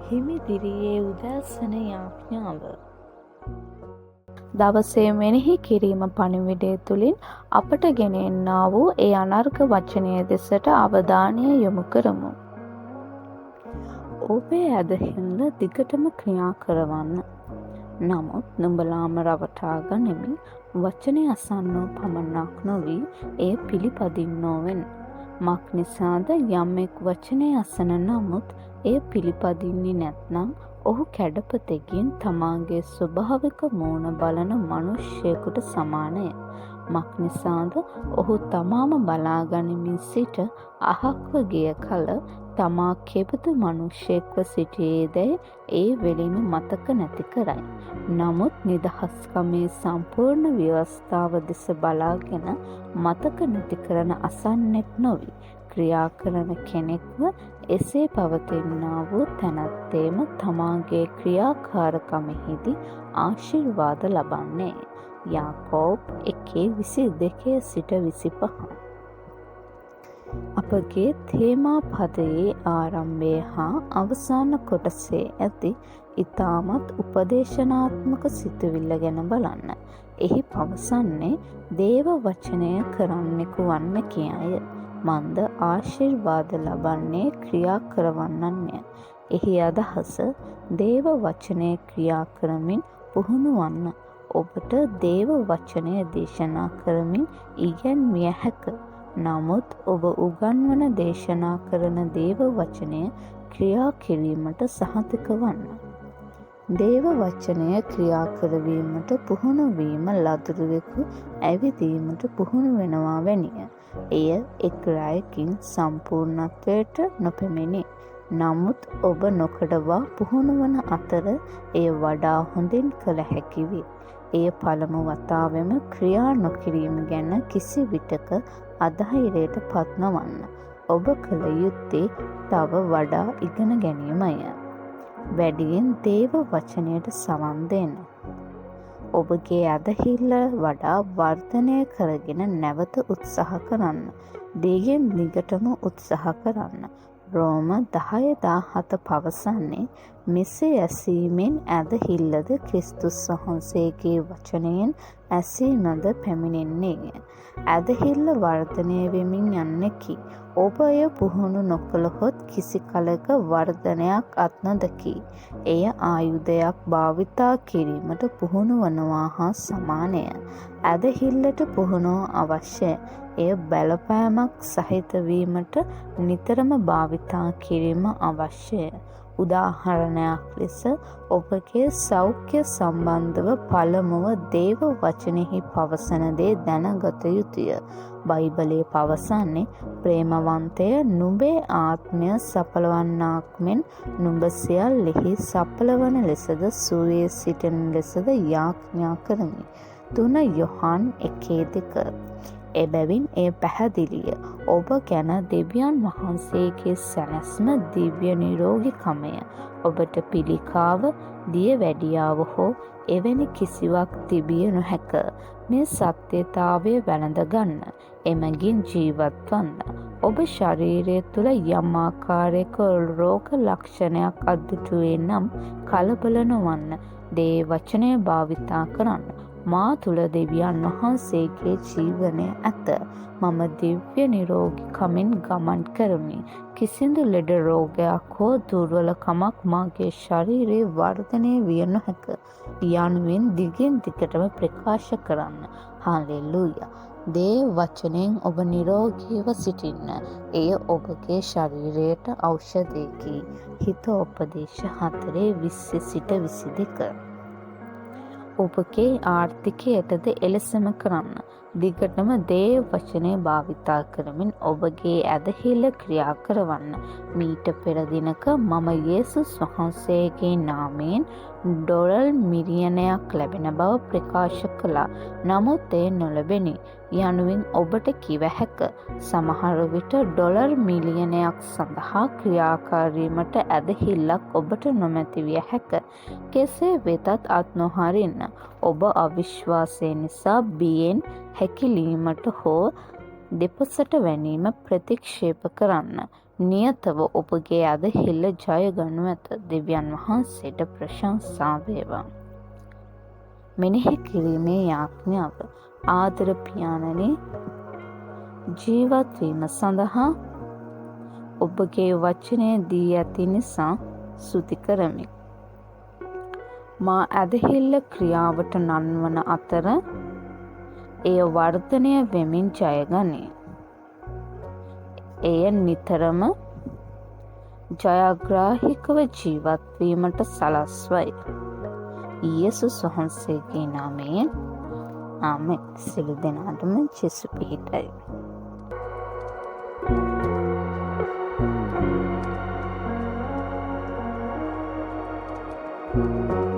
හිමිදිරියේ උදෑසන යාඥාව. දවසේ මෙනෙහි කිරීම පණිවිඩය තුළින් අපට ගෙන එන්නා වූ ඒ අනර්ඝ වචනය දෙසට අවධානය යොමු කරමු. ඔබේ ඇදහිල්ල දිගටම ක්‍රියා කරවන්න. නමුත් නුඹලාම රවටා ගනිමින් වචනය අසන්නෝ පමණක් නොවී එය පිළිපදින්නෝ වෙන්න. මක් නිසාද යමෙක් වචනය අසන නමුත් එය පිළිපදින්නේ නැත්නම් ඔහු කැඩපතකින් තමාගේ ස්වභාවික මූණ බලන මනුෂ්‍යයෙකුට සමානය. මක් නිසාද ඔහු තමාම බලා ගනිමින් සිට අහක්ව ගිය කල තමා කෙබඳු මනුෂ්‍යයෙක්ව සිටියේදැයි ඒ වෙලෙම මතක නැති කරයි. නමුත් නිදහස්කමේ සම්පූර්ණ ව්‍යවස්ථාව දෙස බලාගෙන මතක නැති කරන අසන්නෙක් නොවී ක්‍රියා කරන කෙනෙක්ව එසේ පවතින්නා වූ තැනැත්තේම තමාගේ ක්‍රියාකාරකමෙහිදී ආශිර්වාද ලබන්නේ. යාකෝබ් 1:22 සිට 25. අපගේ තේමා පදයේ ආරම්භය හා අවසාන කොටසේ ඇති ඉතාමත් උපදේශනාත්මක සිතුවිල්ල ගැන බලන්න. එහි පවසන්නේ දේව වචනය කරන්නෙකු වන්න කියාය. මන්ද ආශිර්වාද ලබන්නේ ක්‍රියා කරවන්නන්ය. එහි අදහස දේව වචනය ක්‍රියා කරමින් පුහුණු වන්න. ඔබට දේව වචනය දේශනා කරමින් ඉගැන්විය හැක. නමුත් ඔබ උගන්වන දේශනා කරන දේව වචනය ක්‍රියා කිරීමට සහතික වන්න. දේව වචනය ක්‍රියා කරවීමට පුහුණු වීම ලදරුවෙකු ඇවිදීමට පුහුණු වෙනවා වැනිය. එය එක් රැයකින් සම්පූර්ණත්වයට නොපැමිණේ. නමුත් ඔබ නොකඩවා පුහුණු වන අතර එය වඩා හොඳින් කළ හැකි වේ. එය පළමු වතාවෙම ක්‍රියා නොකිරීම ගැන කිසි විටක අධෛර්යයට පත් නොවන්න. ඔබ කළ යුත්තේ තව වඩා ඉගෙන ගැනීමය. වැඩියෙන් දේව වචනයට සවන් දෙන්න. ඔබගේ ඇදහිල්ල වඩා වර්ධනය කරගෙන නැවත උත්සාහ කරන්න. දිගින් දිගටම උත්සාහ කරන්න. රෝම 10:17 පවසන්නේ මෙසේ ඇසීමෙන් ඇදහිල්ලද ක්‍රිස්තුස් වහන්සේගේ වචනයෙන් ඇසීමද පැමිණෙන්නේය. ඇදහිල්ල වර්ධනය වෙමින් යන්නකි. ඔබ එය පුහුණු නොකළහොත් කිසි කලක වර්ධනයක් අත් නොදකි. එය ආයුධයක් භාවිතා කිරීමට පුහුණු වනවා හා සමානය. ඇදහිල්ලට පුහුණුව අවශ්‍යය. එය බලපෑමක් සහිත වීමට නිතරම භාවිතා කිරීම අවශ්‍යය. උදාහරණයක් ලෙස ඔබගේ සෞඛ්‍ය සම්බන්ධව පළමුව දේව වචනෙහි පවසන දේ දැනගත යුතුය. බයිබලයේ පවසන්නේ ප්‍රේමවන්තය නුඹේ ආත්මය සඵලවන්නාක් මෙන් නුඹ සියල්ලෙහි සඵලවන ලෙසද සුවයේ සිටින ලෙසද යාඥා කරමි. 3 යොහන් 1:2. එබැවින් එය පැහැදිලිය. ඔබ ගැන දෙවියන් වහන්සේගේ සැලැස්ම දිව්‍ය නිරෝගීකමය. ඔබට පිළිකාව, දියවැඩියාව හෝ එවැනි කිසිවක් තිබිය නොහැක. මේ සත්‍යතාවය වැළඳ ගන්න. එමගින් ජීවත් වන්න. ඔබ ශරීරය තුළ යම් ආකාරයක රෝග ලක්ෂණයක් අත්දුටුවේ නම් කලබල නොවන්න. දේව වචනය භාවිතා කරන්න. මා තුළ දෙවියන් වහන්සේගේ ජීවනය ඇත. මම දිව්‍ය නිරෝගීකමින් ගමන් කරමි. කිසිදු ලෙඩ රෝගයක් හෝ දුර්වලකමක් මාගේ ශරීරයේ වර්ධනය විය නොහැක. යනුවෙන් දිගින් දිගටම ප්‍රකාශ කරන්න. හාලෙලූයා. දේව වචනයෙන් ඔබ නිරෝගීව සිටින්න. එය ඔබගේ ශරීරයට ඖෂධයකි. හිතෝපදේශ 4:20 සිට 22. ඔබගේ ආර්ථිකයටද එලෙසම කරන්න. දිගටම දේව වචනය භාවිතා කරමින් ඔබගේ ඇදහිල්ල ක්‍රියා කරවන්න. මීට පෙර දිනක මම යේසුස් වහන්සේගේ නාමයෙන් ඩොලර් මිලියනයක් ලැබෙන බව ප්‍රකාශ කළා. නමුත් එය නොලැබෙනි යනුවෙන් ඔබට කිව හැක. සමහර විට ඩොලර් මිලියනයක් සඳහා ක්‍රියාකාරීමට ඇදහිල්ලක් ඔබට නොමැති විය හැක. කෙසේ වෙතත් අත් නොහරින්න. ඔබ අවිශ්වාසය නිසා බියෙන් හැකිලීමට හෝ දෙපසට වැනීම ප්‍රතික්ෂේප කරන්න. නියතව ඔබගේ ඇදහිල්ල ජය ගනු ඇත. දෙවියන් වහන්සේට ප්‍රශංසා වේවා. මෙනෙහි කිරීමේ යාඥාව. ආදර පියාණනි, ජීවත් වීම සඳහා ඔබගේ වචනය දී ඇති නිසා ස්තුති කරමි. මා ඇදහිල්ල ක්‍රියාවට නංවන අතර එය වර්ධනය වෙමින් ජයගනී. එය නිතරම ජයග්‍රාහිකව ජීවත් වීමට සලස්වයි. යේසුස් වහන්සේගේ නාමයෙන් ආමෙන්. සියලු දෙනාටම ජේසු පිහිටයි. Thank you.